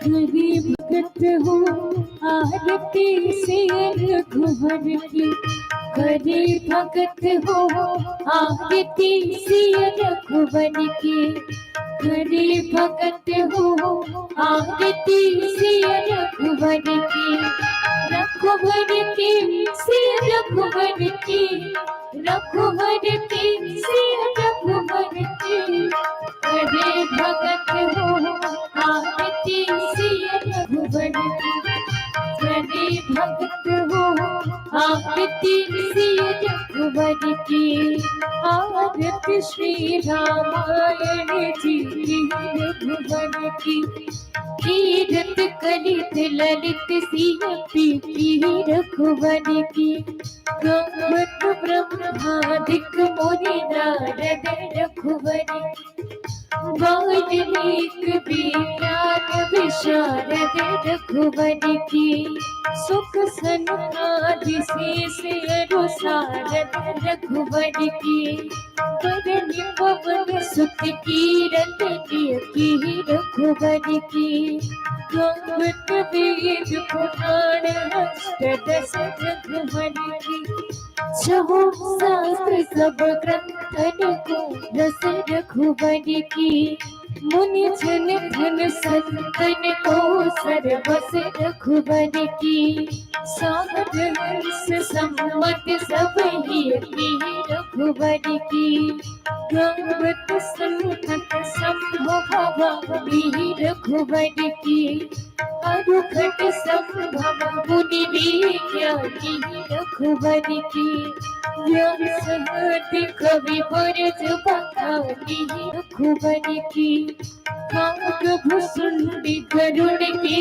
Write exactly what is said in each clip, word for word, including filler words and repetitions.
करी भगत हो आरती सिय रघुवर की, करी भगत हो आरती सिय रघुवर की, करी भगत हो आरती सिय रघुवर की, रघुवर की सिय रघुवर की, रघुवर की सिय रघुवर की, करी भगत हो आरती सिय रघुवर की, करी भगत हो आरती सिय रघुवर की, आरती श्री रामायण जी की रघुवर की, कीरत कलित ललित सिय प्रीति रघुवर की, गंगत ब्रह्मादिक मुनि नारद रघुवर की, वाल्मीकि विज्ञान विशारद रघुवर की, सुख सनकादि शेष अरु सारद रघुवर की, करनि पवन सुत कीरत जिय की रघुवर की, गंगत वेद पुराण अष्टदश रघुवर की, छहु शास्त्र सब ग्रंथन को रस रघुवर की, मुनि जन धन संतन को सर्वस रघुवर की, सागर हर्ष सम्मत सब ही की रघुवर की, गंगत संकट संभव भीर रघुवर की, अरुघट संभव मुनि विज्ञा की रघुवर की, व्यास आदि कवि बरज बखानी रघुवर की, काग भुसुंडी करुण की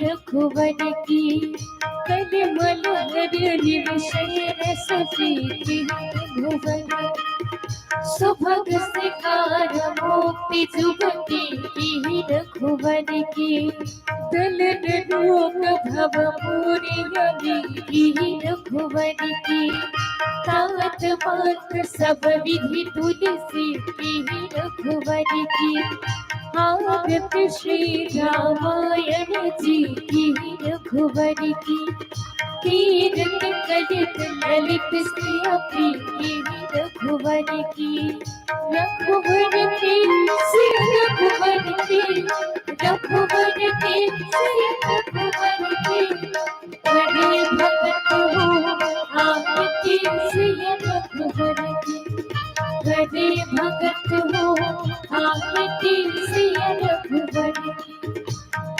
रघुवर की, कलिमल हर निमिष रस प्रीति रघुवर, सुभग सिंगार मुक्ति जुगति की रघुवर की, दलन रोग भव पूरी की रघुवर की, तात मात सब विधि तुलसी की रघुवर की, आरत श्री रामायण जी की रघुवर की, कीरत कलित ललित सिय प्रीति रघुवर की, रघुवर की सिय रघुवर की, रघुवर की सिय रघुवर की, करी भगत हो आरती सिय रघुवर की, करी भगत हो आरती सिय रघुवर की,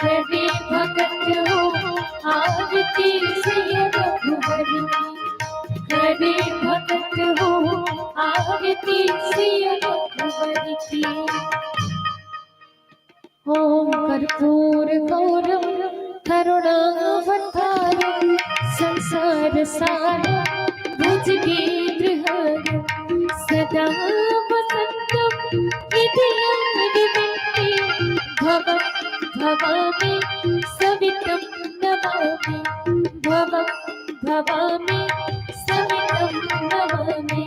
करी भगत हो आरती सिय रघुवर की, करी भगत हो आरती सिय रघुवर की। ॐ कर्पूर गौरं करुणावतारं संसार सारं भुजगेन्द्रहारं सदा वसन्तं हृदयारविन्दे। भवं भवामि सवितं नमामि, भवं भवामि सवितं नमामि।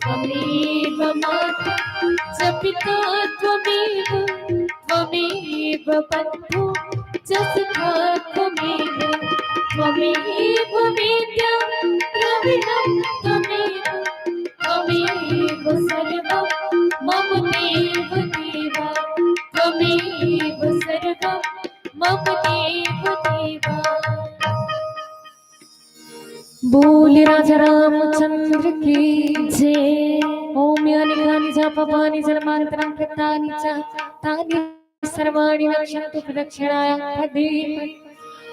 त्वमेव माता च पिता त्वमेव, त्वमेव बन्धु च सखा त्वमेव, त्वमेव विद्या द्रविणं त्वमेव, त्वमेव सर्वं मम देव देव, त्वमेव सर्वं मम देव देव। बोल राजा रामचंद्र की जय। ओम यानि कानि च पापानि जन्मांतरं कृतानि च तानि सर्वाणि नश्यंतु प्रदक्षिणायां पदे पदे।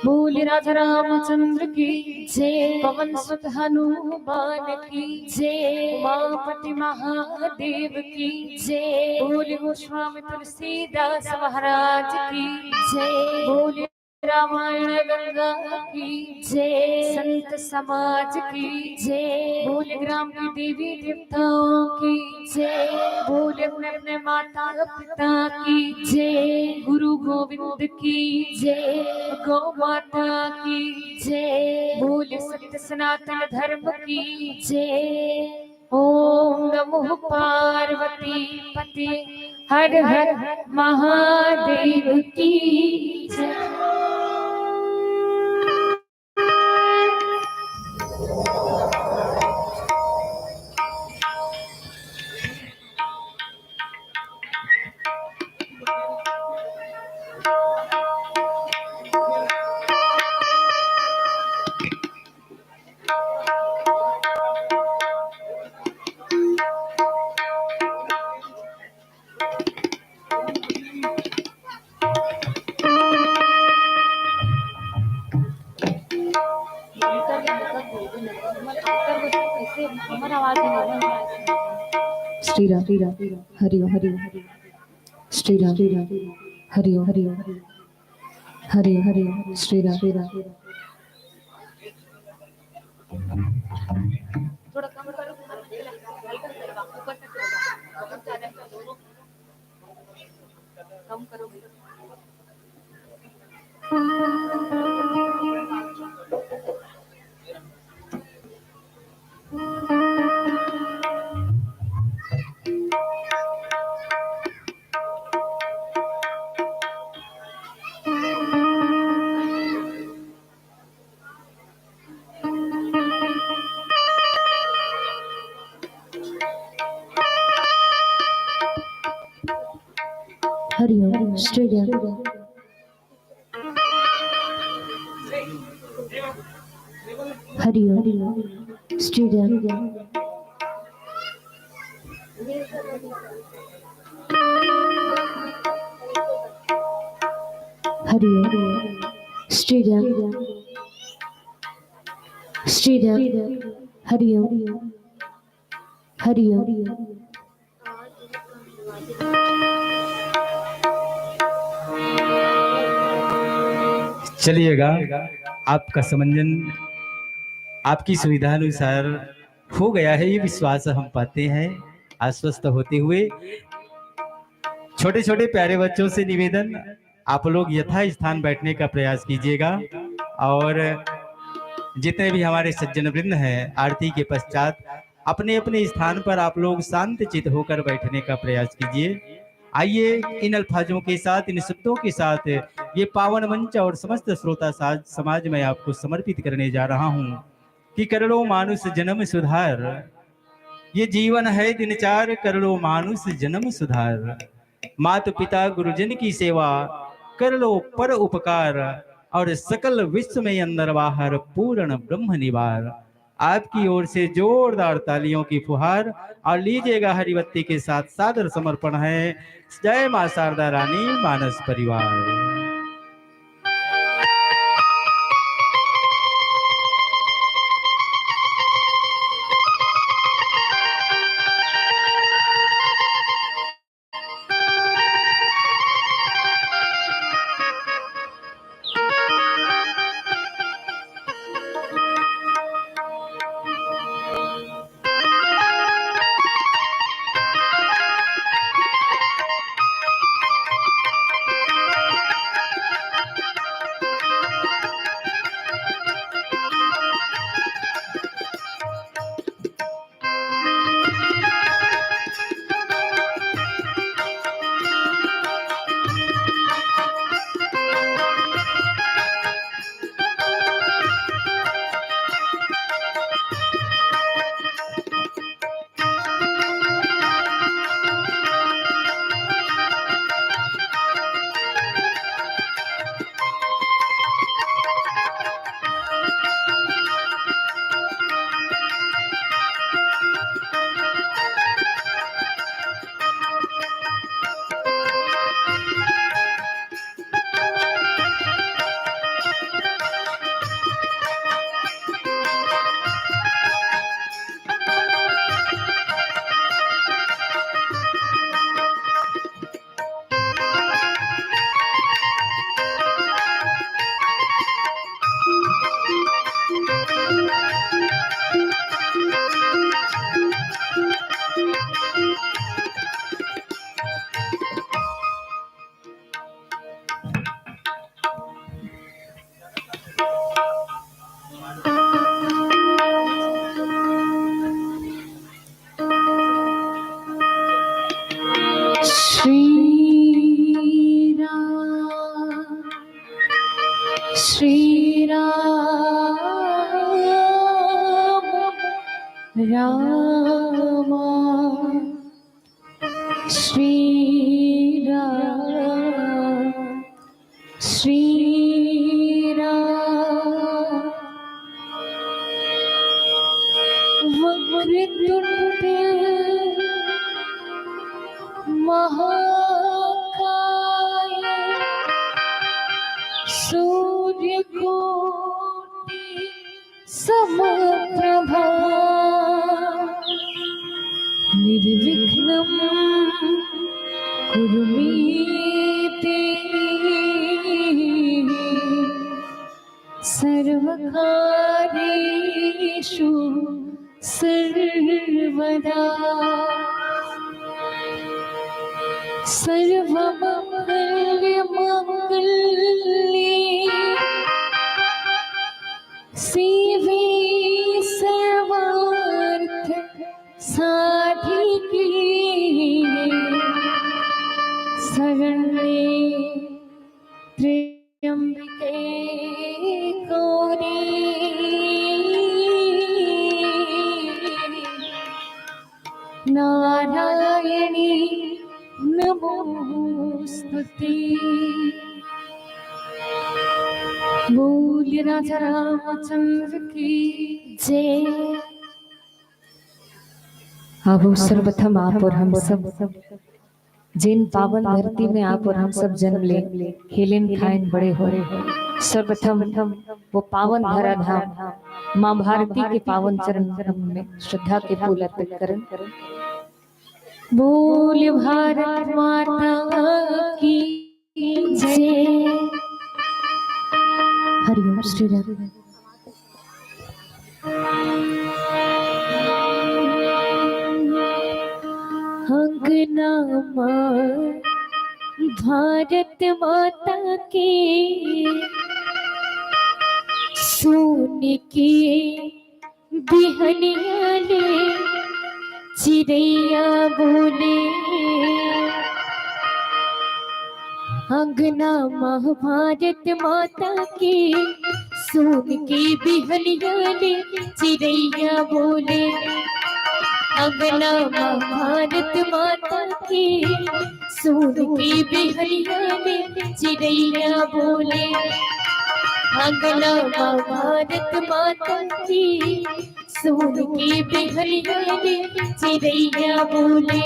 बोल राजा रामचंद्र की जय। पवन सुत हनुमान की जय। उमापति महादेव की जय। बोल गोस्वामी तुलसीदास महाराज की जय। बोल रामायण गंगा की जय। संत समाज की जय। बोल ग्राम की देवी देवताओं की जय। बोल अपने अपने माता पिता की जय। गुरु गोविंद की जय। गौ माता की जय। बोल सत्य सनातन धर्म की जय। ओम नमो पार्वती पते हर हर महादेव। की जय। श्री राम, श्री राम, हरि ओम, हरि ओम, श्री राम, श्री राम, हरि ओम, हरि ओम, हरि ओम, हरि ओम, श्री राम, श्री राम। थोड़ा कम करो, हल्का सा, ऊपर तक चलो, बहुत ज्यादा है, कम करो भाई। हरि ओम, श्री राम। हरि ओम, श्री राम। हरि ओम, श्री राम, श्री राम। हरि ओम, हरि ओम। चलिएगा, आपका समंजन आपकी सुविधानुसार हो गया है, ये विश्वास हम पाते हैं। आश्वस्त होते हुए छोटे छोटे प्यारे बच्चों से निवेदन, आप लोग यथा स्थान बैठने का प्रयास कीजिएगा और जितने भी हमारे सज्जन वृंद हैं, आरती के पश्चात अपने अपने स्थान पर आप लोग शांत चित होकर बैठने का प्रयास कीजिए। आइए, इन अल्फाजों के साथ, इन शब्दों के साथ ये पावन मंच और समस्त श्रोता साज समाज मैं आपको समर्पित करने जा रहा हूँ कि कर लो मानुष जन्म सुधार, ये जीवन है दिन चार, कर लो मानुष जन्म सुधार। मात पिता गुरुजन की सेवा, कर लो पर उपकार, और सकल विश्व में अंदर बाहर पूर्ण ब्रह्म निवार। आपकी ओर से जोरदार तालियों की फुहार और लीजिएगा हरिवत्ती के साथ सादर समर्पण है। जय माँ शारदा रानी मानस परिवार। श्री राम राम श्री राम श्री राम। वक्रतुंड महाकाय सूर्यकोटि समप्रभा। निर्विघ्नं कुरु मे देवी सर्वकार्येषु सर्वदा। सर्वमंगल मंगल्ये शिवे सर्वार्थ साधिके शरण्ये त्र्यंबके गौरी नारायणी नमोस्तुते। बोल राजा रामचंद्र की जय। आव सर्वप्रथम आप और हम सब जेन पावन धरती में आप और हम सब जन्म ले, खेलेन खाएन बड़े होए, सर्वप्रथम वो पावन धरा धाम माँ भारती के पावन चरण में श्रद्धा के फूल अर्पित करन। बोल भारत माता की जय। हरिओम श्री राम। अंगना माँ भारत माता के, सोन के बिहनिया ले चिरैया बोले। अंगना माँ भारत माता के, सोन के बिहनिया ले चिरैया बोले। अंगना माँ भारत माता के, सोन के बिहनिया ले चिरैया बोले। अंगना माँ भारत माता के, सोन के बिहनिया ले चिरैया बोले।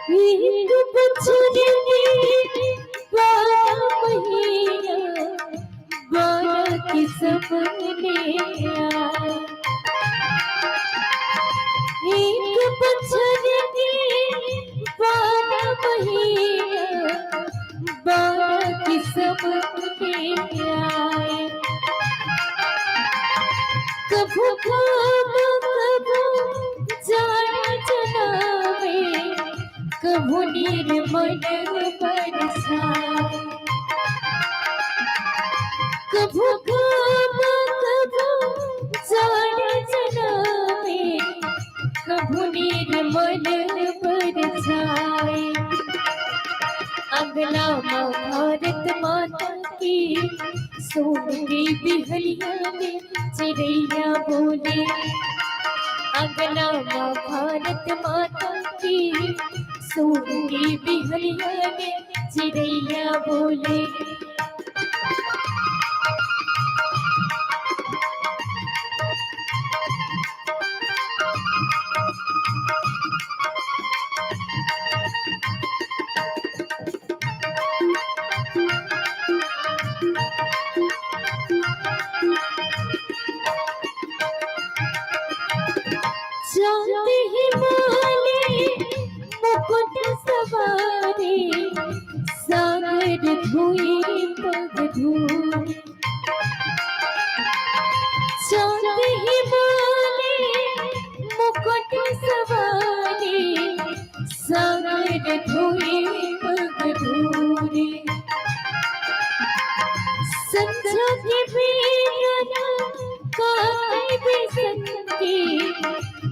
एक बछर के बारह महीना, बारह किस्म ले आए। एक बछर के बारह महीना, बारह किस्म ले आए। कभू घाम, कभू जाड़ा जनावे, कभू निर्मल बरसाए। कभू घाम, कभू जाड़ा जनावे, कभू निर्मल बरसाए। अंगना माँ भारत माता के, सोन के बिहनिया ले चिरैया बोले। अंगना माँ भारत माता के, सोन के बिहनिया ले चिरैया बोले। चांद ही माले मुकुट सवारे, सागर धोए पग धोए। चांद ही माले मुकुट सवारे, सागर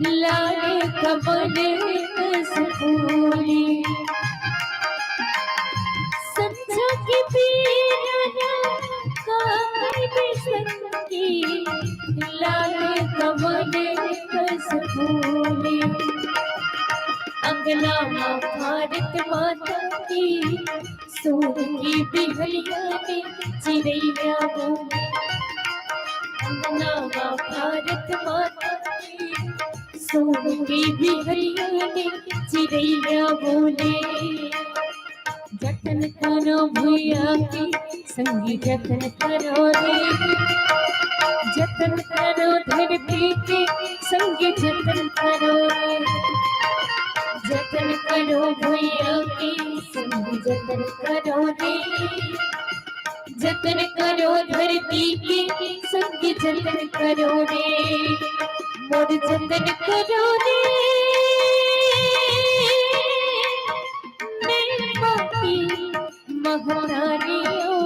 लाल कमल कस फूले। संझा के पीरन काहे संगी, लाल कमल कस फूले। अंगना मा भारत माता के, सोन के बिहनिया में चिरैया बोले। अंगना मा भारत माता के, सोन के बिहनिया में चिरैया बोले। जतन करो भैया के संगी, जतन करो रे। जतन करो धरती के संगी, जतन करो रे। जतन करो भैया के संगी, जतन करो रे। जतन करो धरती के संगी, जतन करो रे। मोर जतन करो रे। महतारी ओ,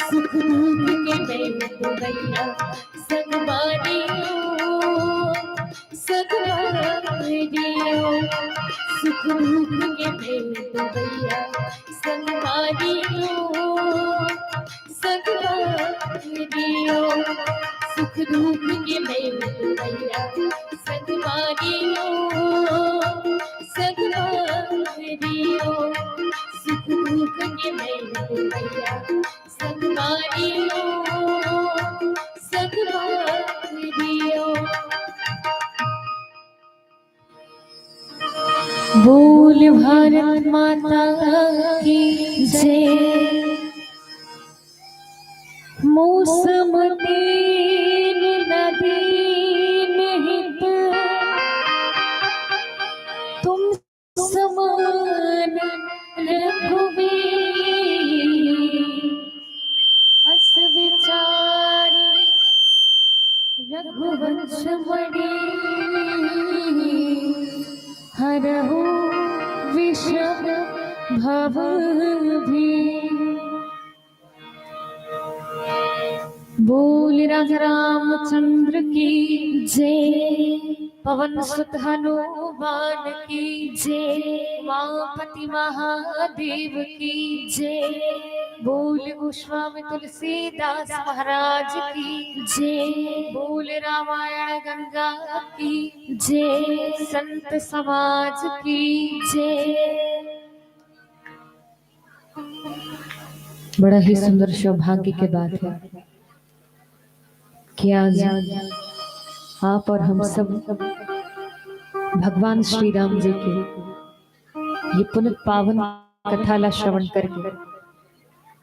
सुख दुख के मैं तो भैया संगवारी ओ, संगवारी ओ, सुख दुख के मैं तो भैया संगवारी ओ, संगवारी ओ, सुख दुख के मैं तो भैया संगवारी ओ, संगवारी ओ, सुख दुख के मैं तो भैया संगवारी ओ, संगवारी ओ। बोल भारत माता की जय। मौसम दीन न दीन हित तुम समान रघुवीर। अस विचारी रघुवंश मणि हरहु विषम भव भीम। बोल राजा रामचंद्र की जय, पवन सुत हनुमान की जय, उमापति महादेव की जय। बोल गोस्वामी तुलसीदास महाराज की जय। बोल रामायण गंगा की जय, संत समाज की जय। बड़ा ही सुंदर सौभाग्य की बात है कि आज आप और हम सब भगवान श्री राम जी के ये पुनीत पावन कथा ला श्रवण करके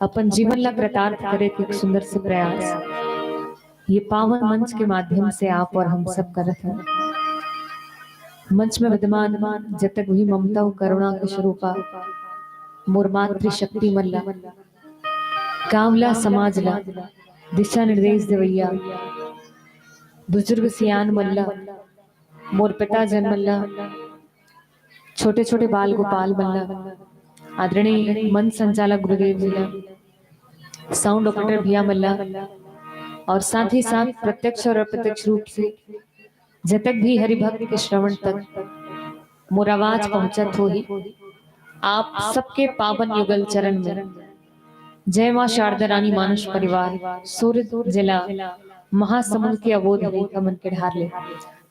अपन जीवन ला कृतार्थ करे के एक सुंदर से प्रयास ये पावन मंच के माध्यम से आप और हम सब करत हन। मंच में विद्यमान जतक भी ममता अउ करुणा के स्वरूपा मोर मातृशक्ति मन ला, गांव ला, समाज ला दिशा निर्देश देवैया बुजुर्ग सियान मन ला, मोर पिताजन मन ला, छोटे छोटे बाल गोपाल मन ला, आदरणीय मंच संचालक गुरुदेव जी ला, साउंड ऑपरेटर भैया मन ला, और साथ ही साथ प्रत्यक्ष और अप्रत्यक्ष रूप से जतक भी हरि भक्त के श्रवण तक मोर आवाज पहुंचत होही, आप सबके पावन युगल चरण में जय मां शारदा रानी मानुष परिवार सूरत जिला महासमुंद के अवोध रेखा मन के ढार ले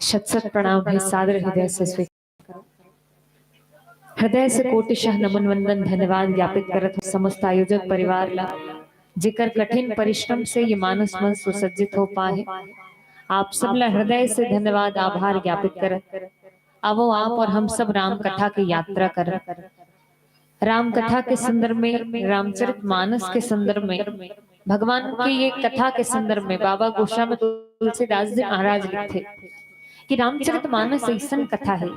शत शत प्रणाम हे, सादर हृदय से स्वीकार। हृदय से कोटिशः नमन वंदन धन्यवाद ज्ञापित करत हूँ समस्त आयोजक परिवार ला, जेकर कठिन परिश्रम से ये मानस मंच सुसज्जित हो पाए हे। आप सब ला हृदय से धन्यवाद आभार ज्ञापित करत आवो आप और हम सब राम कथा के यात्रा करन। राम कथा के संदर्भ में, रामचरित मानस के संदर्भ में, भगवान के ये कथा के संदर्भ में बाबा गोस्वामी तुलसीदास जी महाराज लिखथे कि रामचरित मानस अइसन कथा हे,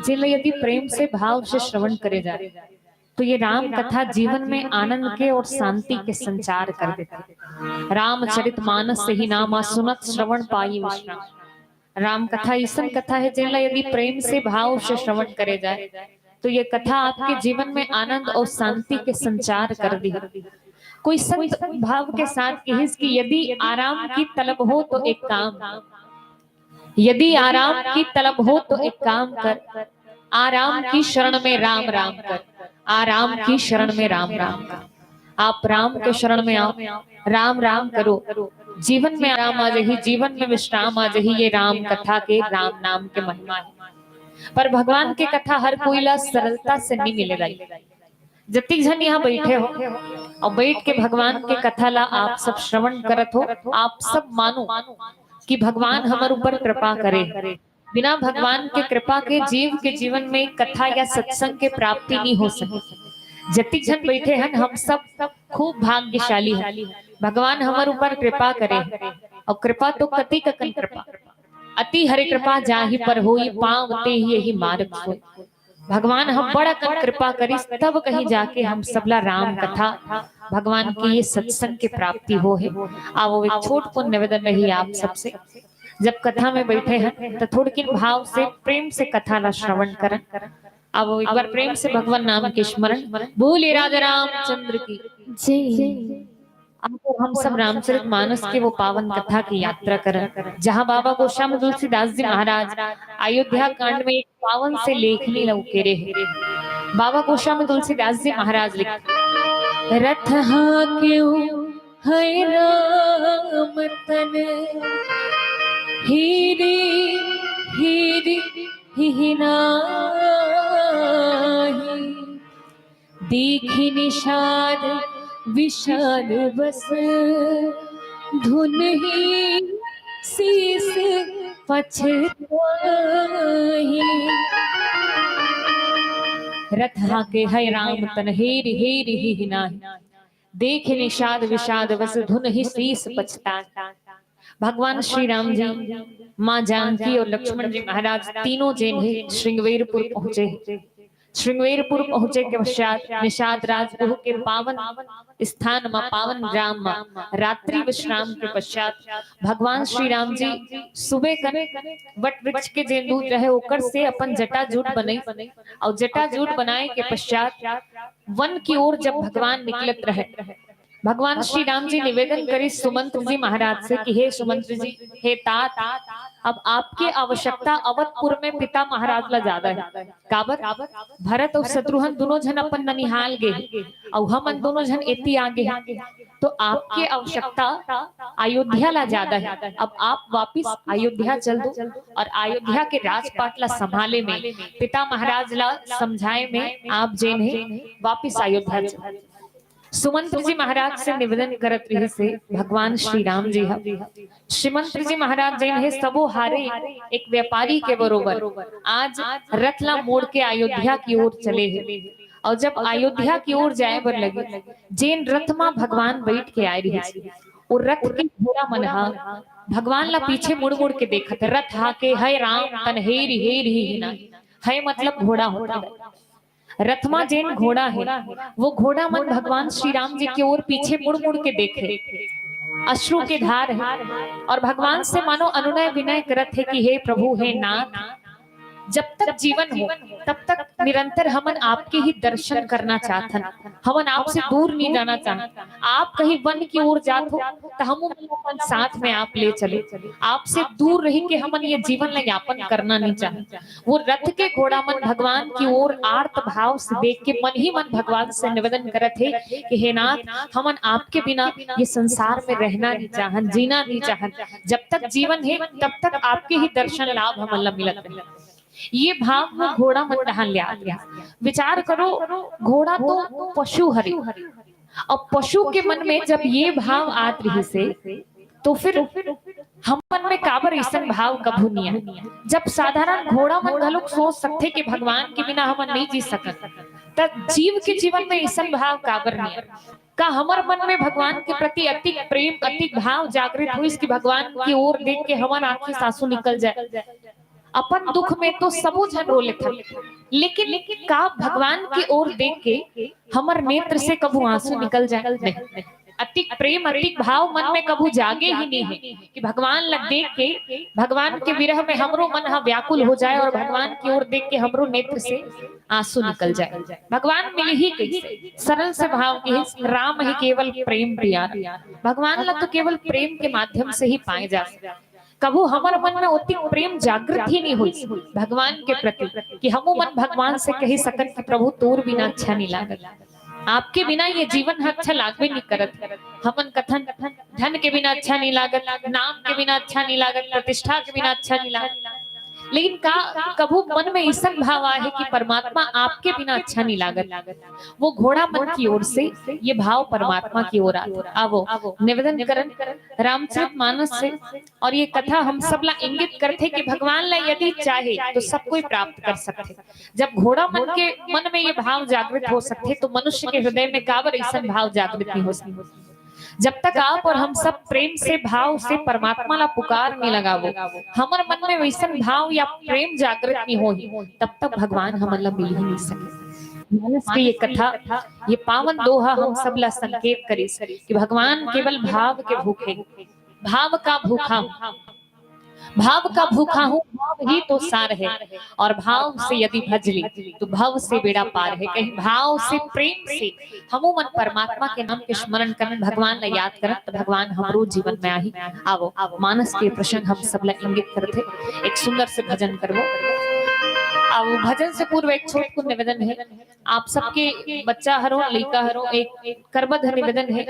जेला यदि प्रेम से, भाव से श्रवण करे जाए, तो ये राम कथा जीवन में आनंद के और शांति के संचार कर देथे। रामचरित मानस सही नामा, सुनत श्रवण पाई विश्राम। राम कथा अइसन कथा हे, जेला यदि प्रेम से, भाव से श्रवण करे जाए, तो ये कथा आपके जीवन में आनंद और शांति के संचार कर दिही। कोई संत भाव के साथ कहिस कि यदि आराम की तलब हो तो एक काम, यदि आराम की तलब हो तो एक काम कर, आराम की शरण में राम राम कर, आराम की शरण में राम राम कर। आप राम के शरण में आओ, राम राम करो, जीवन में आराम आ जाही, जीवन में विश्राम आ जाही। ये राम कथा के, राम नाम के महिमा हे। पर भगवान के कथा हर कोई ला सरलता से नहीं मिले दाई। जतिक झन यहाँ बैठे हो और बैठ के भगवान के कथा ला आप सब श्रवण करत हो, आप सब मानो कि भगवान हमर ऊपर कृपा करे। बिना भगवान के कृपा के जीव के जीवन में कथा या सत्संग के प्राप्ति नहीं हो सके। जतिक झन बैठे हन, हम सब खूब भाग्यशाली हन। भगवान हमर ऊपर कृपा करे, और कृपा तो कति ककन कृपा, अति हरि कृपा जाहि पर होई, पाँव ते ही यही मार्ग सोई। भगवान हम बड़ अकन कृपा करिस, तब कहीं जाके हम सबला राम कथा, भगवान के ये सत्संग के प्राप्ति हो हे। आवो, एक छोट पुन निवेदन रही आप सबसे, जब कथा में बैठे हैं तो थोड़किन भाव से, प्रेम से कथा ला श्रवण करन। आवो, एक बार प्रेम से भगवान नाम के स्मरण। बोले राजा रामचंद्र की जय। अब हम सब रामचरित मानस के वो पावन कथा की यात्रा करन, जहाँ बाबा गोस्वामी तुलसीदास जी महाराज अयोध्या कांड में एक पावन से लेखनी ला उकेरे हे। बाबा गोस्वामी तुलसीदास जी महाराज लिख, रथ हाँकेउ है राम तन हेरी हेरी ही नाही, देखि निषाद विषाद बस धुन ही शीस पछताही। रथ हाँके है राम तन हेरी हेरी ही नाही, देखि निषाद विषाद बस धुन ही शीस पछताही। भगवान श्री राम जी, माँ जानकी और लक्ष्मण जी महाराज तीनों जेन हे शृंगवेरपुर पहुंचे हे। शृंगवेरपुर पहुंचे के पश्चात निषाद राजगुह के पावन स्थान मा, पावन ग्राम मा रात्रि विश्राम के पश्चात भगवान श्री राम जी सुबह कन वट वृक्ष के जेन दूत रहे ओकर से अपन जटा जूट बनई, और जटा जूट बनाए के पश्चात वन की ओर जब भगवान निकलत रहे, भगवान श्री राम जी निवेदन करिस सुमंत्र जी महाराज से कि हे सुमंत्र जी, हे तात, अब आपके आवश्यकता अवधपुर में पिता महाराज ला ज्यादा हे। काबर? भरत और शत्रुघ्न दोनों झन अपन ननिहाल गे हे, और हमन दोनों झन एती आ गे हे, तो आपके आवश्यकता अयोध्या ला ज्यादा हे। अब आप वापिस अयोध्या चल दो और अयोध्या के राजपाट ला संभाले में, पिता महाराज ला समझाए में आप जेन हे वापिस अयोध्या चल। सुमंत्र जी महाराज से निवेदन करत रहिस हे भगवान श्री राम जी ह। सुमंत्र जी महाराज जेन हे सबो हारे एक व्यापारी के बरोबर आज रथ ला मोड़ के अयोध्या की ओर चले हे। और जब अयोध्या की ओर जाए बर लगे, जेन रथ मा भगवान बैठ के आए रहिस हे, वो रथ के घोड़ा मन हा भगवान ला पीछे मुड़ मुड़ के देखत हे। रथ हाँके है राम तन हेरी हेरी ही नाही, है मतलब घोड़ा होथे। रथ मा जेन घोड़ा हे, वो घोड़ा मन भगवान श्री राम जी के ओर पीछे मुड़ मुड़ के देखे, अश्रु के धार हे, और भगवान से मानो अनुनय विनय करत हे कि हे प्रभु, हे नाथ, जब तक जीवन हो तब तक निरंतर हमन आपके ही दर्शन करना चाहथन, हमन आपसे दूर नहीं जाना चाहत। आप कहीं वन की ओर जात हो तो हमू मन अपन साथ में आप ले चलो, आपसे दूर रही के हमन ये जीवन ला यापन करना नहीं चाहत। वो रथ के घोड़ा मन भगवान की ओर आर्त भाव से देख के मन ही मन भगवान से निवेदन करत हे कि हे नाथ, हमन आपके बिना ये संसार में रहना नहीं चाहन, जीना नहीं चाहन। जब तक जीवन हे तब तक आपके ही दर्शन लाभ हमन ला मिलत रहे। ये भाव वो घोड़ा मन डहान ले आत रहिस। विचार करो, घोड़ा तो पशु हरे, और पशु के मन में जब ये भाव आत रहिस हे, तो फिर हमन में काबर अइसन भाव कभू नहीं आए? जब साधारण घोड़ा मन घलोक सोच सकथे कि भगवान के बिना हमन नहीं जी सकत, त जीव के जीवन में अइसन भाव काबर नहीं आए? का हमर मन में भगवान के प्रति अतिक प्रेम, अतिक भाव जागृत होइस कि भगवान की ओर देख के हमर आंखी से आंसू निकल जाए? अपन दुख में तो सबो झन रो लेथन, लेकिन का भगवान की ओर देख के हमर नेत्र से कभू आंसू निकल जाए? नहीं। अतिक प्रेम, अतिक भाव मन में कभू जागे ही नहीं है कि भगवान ला देख के, भगवान के विरह में हमरो मन हा व्याकुल हो जाए और भगवान की ओर देख के हमरो नेत्र से आंसू निकल जाए। भगवान मिलही कैसे? सरल से भाव के, राम ही केवल प्रेम प्यारा। भगवान ला तो केवल प्रेम के माध्यम से ही पाए जा सकते। कभू हमर मन में ओतिक प्रेम जागृत ही नहीं होइस भगवान के प्रति कि हमू मन भगवान से कहि सकन कि प्रभु, तोर बिना अच्छा नहीं लागत, आपके बिना ये जीवन ह अच्छा लागबे नहीं करत। हमन कथन, धन के बिना अच्छा नहीं लागत, नाम के बिना अच्छा नहीं लागत, प्रतिष्ठा के बिना अच्छा नहीं लागत, लेकिन का कभू मन में ऐसन भाव आए कि परमात्मा आपके बिना अच्छा नहीं लागत? वो घोड़ा मन की ओर से ये भाव परमात्मा की ओर आत। आवो, निवेदन करन रामचरित मानस से, और ये कथा हम सब ला इंगित करथे कि भगवान ला यदि चाहे तो सब कोई प्राप्त कर सकथे। जब घोड़ा मन के मन में ये भाव जागृत हो सकथे, तो मनुष्य के हृदय में काबर ऐसन भाव जागृत नहीं हो सकथे? जब तक आप और हम सब प्रेम से, भाव से परमात्मा ला पुकार नहीं लगाबो, हमर मन में वैसन भाव या प्रेम जागृत नहीं होही, तब तक भगवान हमन ला मिल ही नहीं सके। मानस के ये कथा, ये पावन दोहा हम सब ला संकेत करिस कि भगवान केवल भाव के भूखे, भाव का भूखा हूँ, भाव का भूखा हूँ, भाव ही तो सार है, और भाव से यदि भज ली तो भव से बेड़ा पार है। कहीं भाव से, प्रेम से हमू मन परमात्मा के नाम के स्मरण करन, भगवान ला याद करन, तो भगवान हमरो जीवन में आही। आवो, मानस के प्रसंग हम सब ला इंगित करथे, एक सुंदर से भजन करबो। अब भजन से पूर्व एक छोट कुन निवेदन है, आप सबके बच्चा हरो, लइका हरो, एक करबद्ध निवेदन है